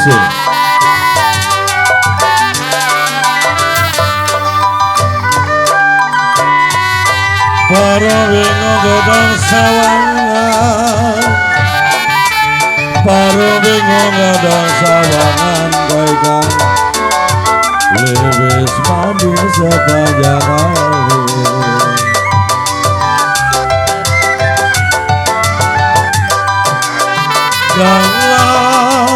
kasih. Para bingung gedang sawangan, para bingung gedang sawangan, kaikan lebih mandi sepanjang hari. Jangan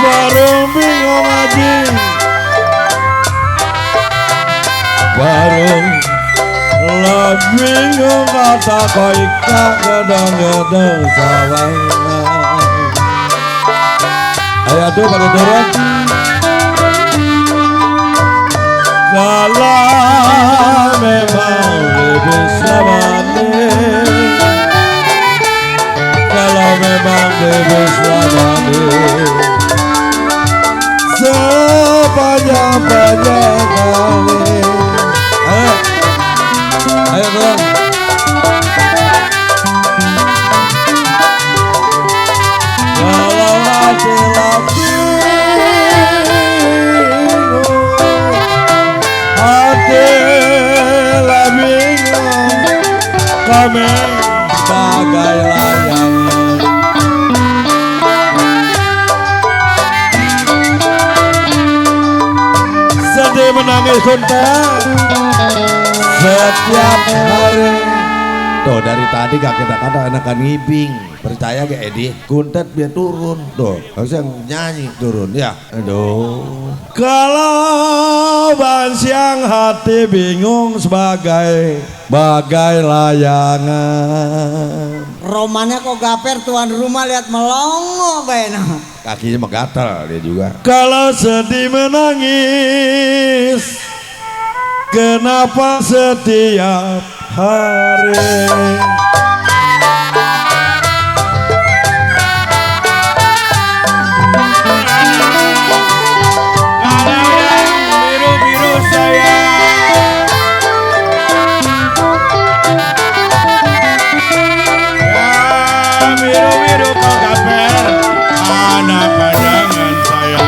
baru bingung aja, baru bingung kata koika gedang-gedang sawangan. Ayo tuh pada turun. Kalau memang lebih selama, kalau memang lebih selama, sepanjang-panjang kali. Ayo turun. Kalau hati bingung, kami bagai layangan. Sedih menangis kuntet setiap hari. Tuh dari tadi gak kita kata enakan ngibing. Percaya gak Edi? Kuntet biar turun. Tuh harusnya nyanyi turun ya. Aduh. Kalau ban siang hati bingung sebagai bagai layangan. Romannya kok gaper tuan rumah lihat melongo bayna. Kakinya menggatal dia juga. Kalau sedih menangis, kenapa setiap hari? Biru-biru saya, ya biru-biru kau gaper, mana pandangan saya.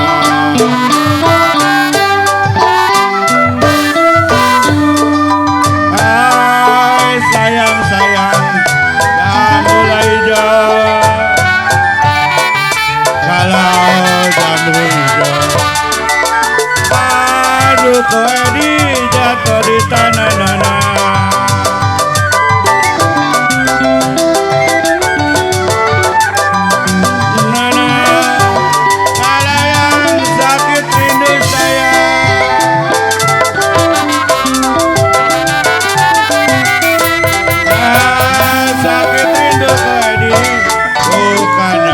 Sayang-sayang dah mulai hijau. Kalau jambu hijau, aduh kau Edi jatuh di tanah nana. Nana, kalau yang sakit rindu saya. Sakit rindu Edi bukan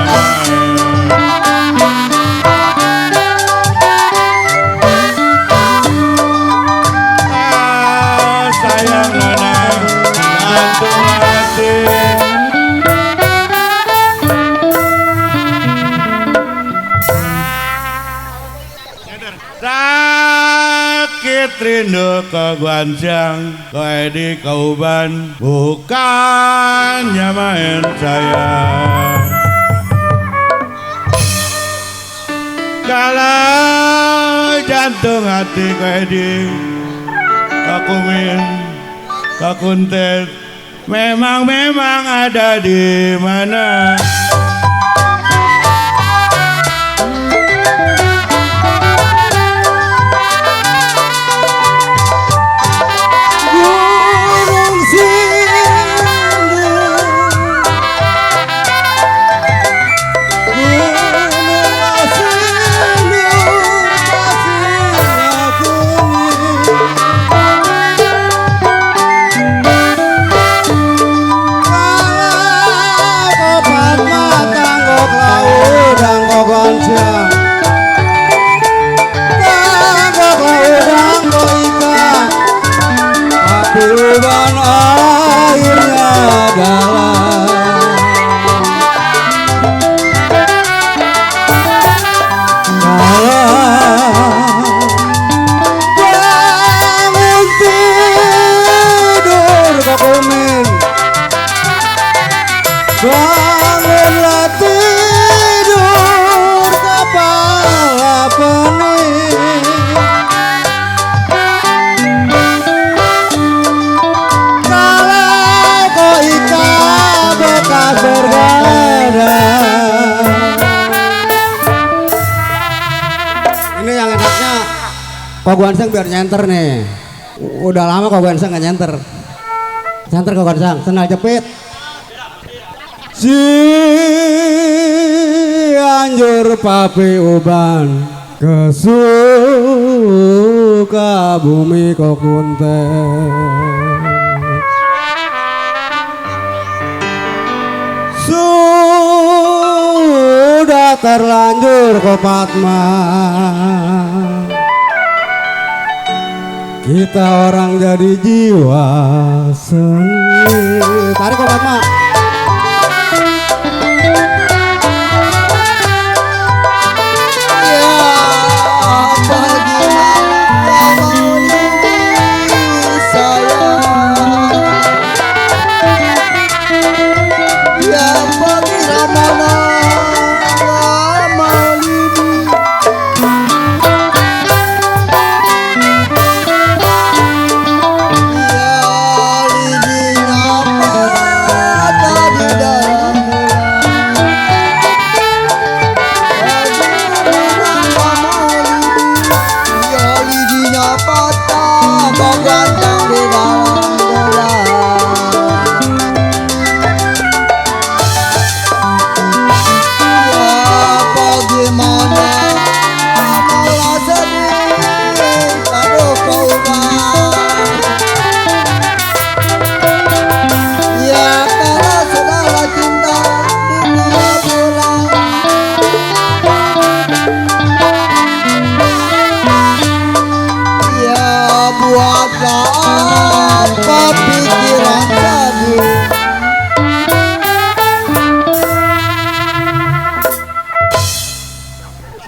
sayang nana gantung hati. Sakit rindu ke Guancang, ke Edi Kauban, bukannya main saya. Kalau jantung hati ke Edi, ke Kumin, ke Kuntet, memang ada di mana? Padma Kok Guansang biar nyenter nih. Udah lama kok Guansang nggak nyenter. Nyenter kok Guansang, sendal jepit. Si anjur papi uban kesuka bumi kok kuntet. Sudah terlanjur kok Fatma, kita orang jadi jiwa seni. Tarik kok Fatma.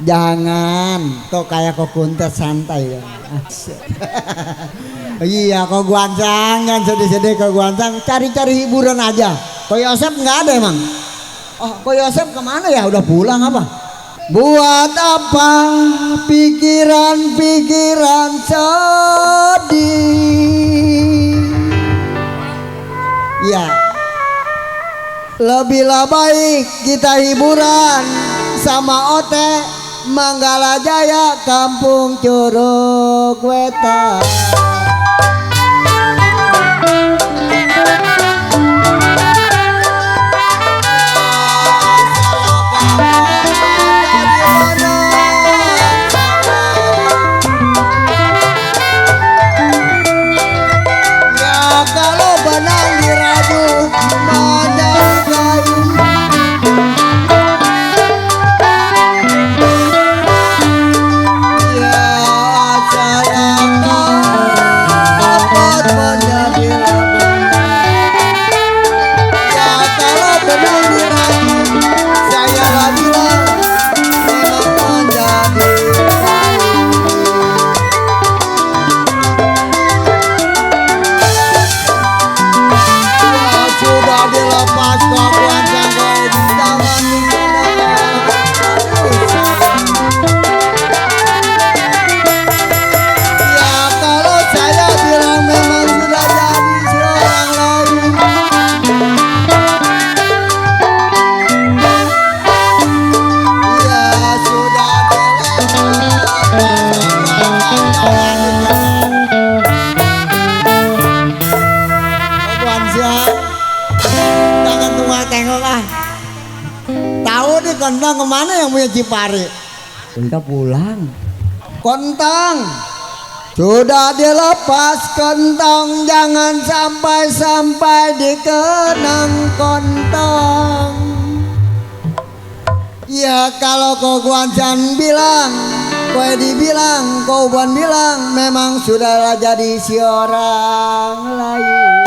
Jangan, kok kayak kok kuntet santai ya. Iya kok Guansang, jangan sedih-sedih kok Guansang, cari-cari hiburan aja. Kok Yosep nggak ada emang? Oh, kok Yosep kemana ya? Udah pulang apa? Buat apa pikiran-pikiran sedih? Ya, lebihlah baik kita hiburan sama Ote. Manggala Jaya Kampung Curug Wetan. Ya kalau benang diraju mandang kayu. Kontang kemana yang punya Cipari? Kita pulang. Kontang sudah dilepas kentang, jangan sampai dikenang kontang. Ya kalau kau Guansang bilang, kau dibilang, kau Buan bilang, memang sudah jadi si orang lain.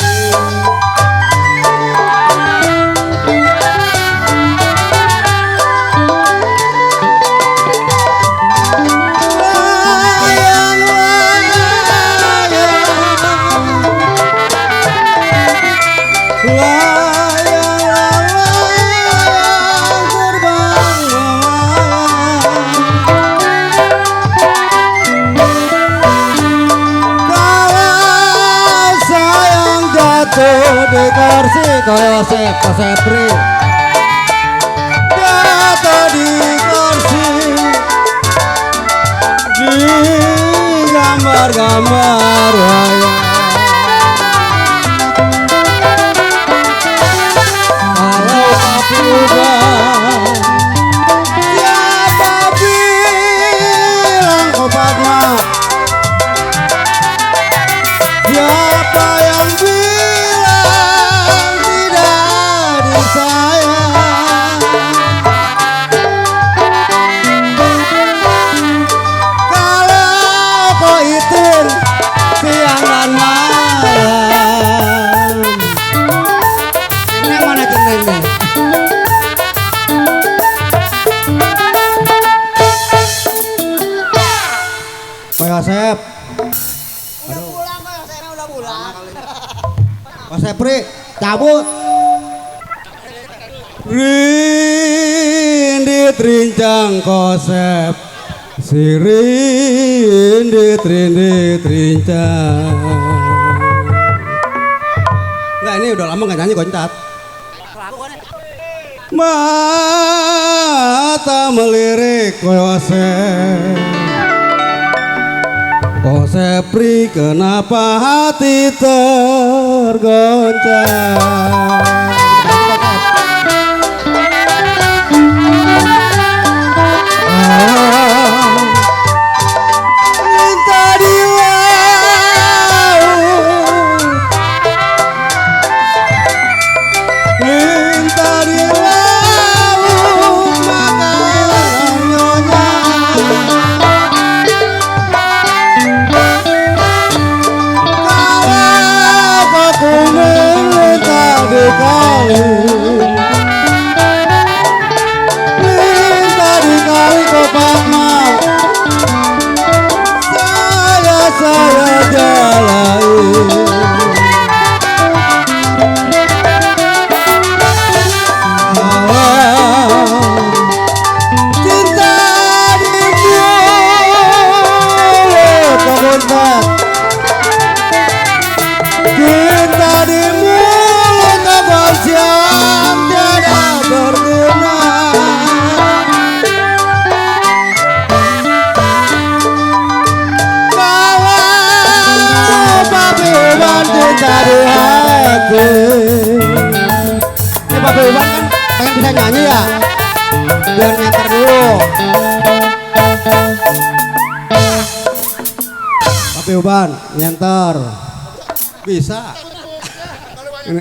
Di kursi kaya Yosep Sepri, jatuh di kursi, gambar-gambar wayang. Kalau Papi Uban, siapa bilang obat mah? Siapa yang bilang tidak disayang? Kalau kau itin siang dan malam. Ini mana centengnya? Pak Yosep. Udah pulang Pak Yosep, udah pulang. Pak Sepri, cabut. Rindit rincang kosep, si rindit rincang. Enggak, ini udah lama gak nyanyi koncat. Mata melirik kosep, Kosepri kenapa hati tergoncang? Minta di laut, minta di laut, makan nyonya. Kalau aku minta di kali, minta di kali kopak mah, saya jalani. Cinta di mulut kemuntat, cinta di mulut kebersihan tiada berguna. Kalau Papi Uban cinta di hati. Ini Papi Uban kan pengen bisa nyanyi ya, biar nyantar dulu. Papi Uban nyantar bisa.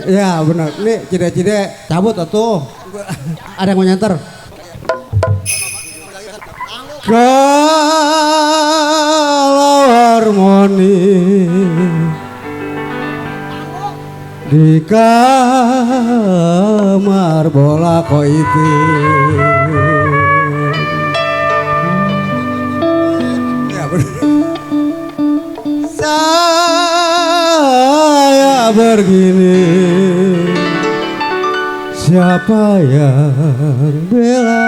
Ya benar, ini cide-cide cabut atuh. Ada yang mau nyantar? Kalau harmoni di kamar bola koitin. Ya benar. Saya begini, siapa yang bela?